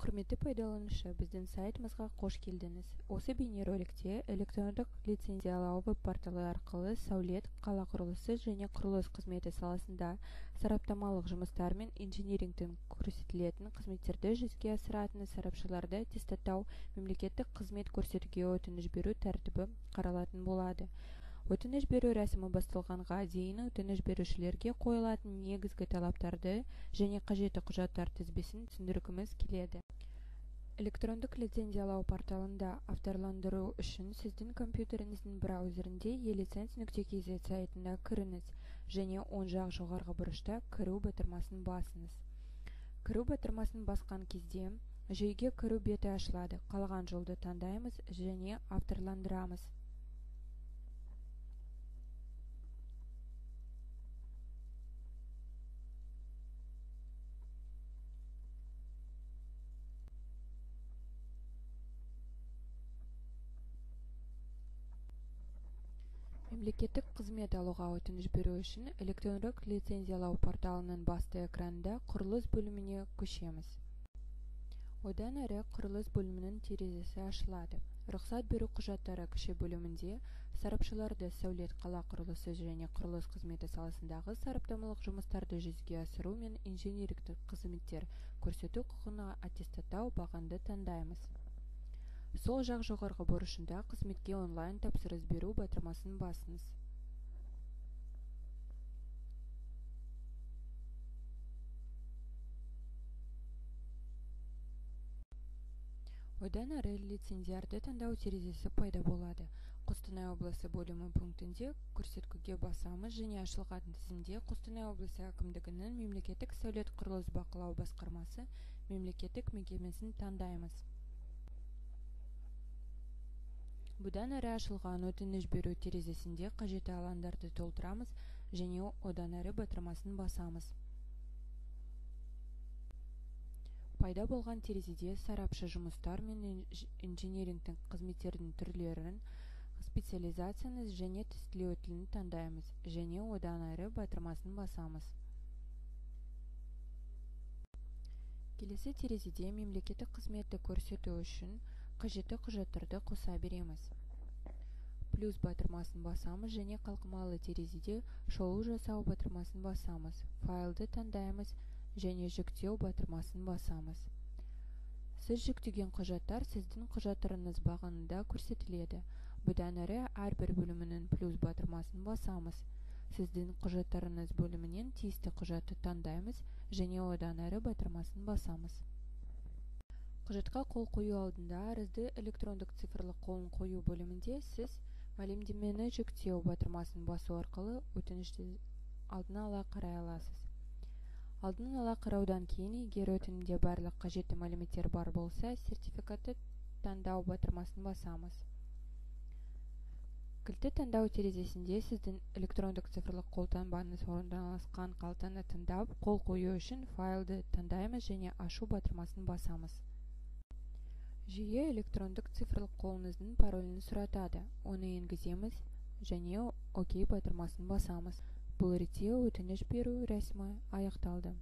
Құрметті пайдаланушы, біздің сайтымызға қош келдіңіз. Осы бейнероликте электрондық лицензиялау веб-порталы арқылы сәулет, қала құрылысы және құрылыс қызметі саласында сараптамалық жұмыстар мен инжинирингтің көрсетілетін қызметтерді жүзеге асыратын сарапшыларды аттестаттау, мемлекеттік қызмет көрсетуге өтініш беру тәртібі қаралатын болады. Өтініш беру рәсімі басталғанға дейін өтініш берушілерге қойылатын негізгі талаптарды және қажетті құжаттар тізбесін түсіндіргіміз келеді. Электрондық лицензиялау порталында авторландыру үшін сіздің компьютеріңіздің браузерінде e-license.kz сайтына кіріңіз және оң жақ жоғарғы бұрышта «Кіру» батырмасын басыңыз. Кіру батырмасын басқан кезде жүйеге кіру беті ашылады. Қалаған жолды таңдаймыз және авторландырамыз. Мемлекеттік қызмет алуға өтініш беру үшін электрондық лицензиялау порталының басты экранында Құрылыс бөліміне көшеміз. Одан әрі Құрылыс бөлімінің терезесі ашылады. Рұқсат беру құжаттары кіші бөлімінде сарапшыларды сәулет, қала құрылысы және құрылыс қызметі саласындағы сараптамалық жұмыстарды жүзеге асыру мен инжинирингтік қызметтер көрсету құқығына аттестаттау бағанды таңдаймыз. Сол жақ жоғарғы бұрышында «Қызметке онлайн тапсырыс беру» батырмасын басыңыз. Одан әрі лицензиарды таңдау терезесі пайда болады. Қостанай облысы бөлімі пунктінде көрсеткіге басамыз және ашылған тізімде Қостанай облысы әкімдігінің мемлекеттік сәулет құрылыс бақылау басқармасы мемлекеттік мекемесін таңдаймыз. Бұдан әрі ашылған өтініш беру терезесінде қажетті алаңдарды толтырамыз және одан әрі батырмасын басамыз. Пайда болған терезеде сарапшы жұмыстар мен инжинирингтік қызметтердің түрлерін, специализацияны және тестілеу тілін таңдаймыз және одан әрі батырмасын басамыз. Келесі терезеде мемлекеттік қызметті көрсету үшін қажетті құжаттарды қоса береміз. Плюс батырмасын басамыз және қалқымалы терезеде шолу жасау батырмасын басамыз. Файлды таңдаймыз және жүктеу батырмасын басамыз. Сіз жүктеген құжаттар сіздің құжаттарыңыз бағанында көрсетіледі. Бұдан әрі әрбір бөлімінің плюс батырмасын басамыз. Сіздің құжаттарыңыз бөлімінен тиісті құжатты таңдаймыз және одан әрі батырмасын басамыз. Құжатқа қол қою алдында арызды электрондық цифрлық қолын қою бөлімінде сіз мәлімдемені жүктеу батырмасын басу арқылы өтінішті алдын ала қарай аласыз. Алдын ала қараудан кейін, егер өтінімде барлық қажетті мәліметтер бар болса, сертификатты таңдау батырмасын басамыз. Кілтті таңдау терезесінде сіздің электрондық цифрлық қолтаңбаңыз орналасқан қалтаны таңдап, қол қою үшін файлды таңдаймыз және ашу батырмасын басамыз. Жүйе электрондық цифрлық қолыңыздың паролін сұратады. Оны енгіземіз және ОК батырмасын басамыз. Бұл ретте өтініш беру рәсімі аяқталды.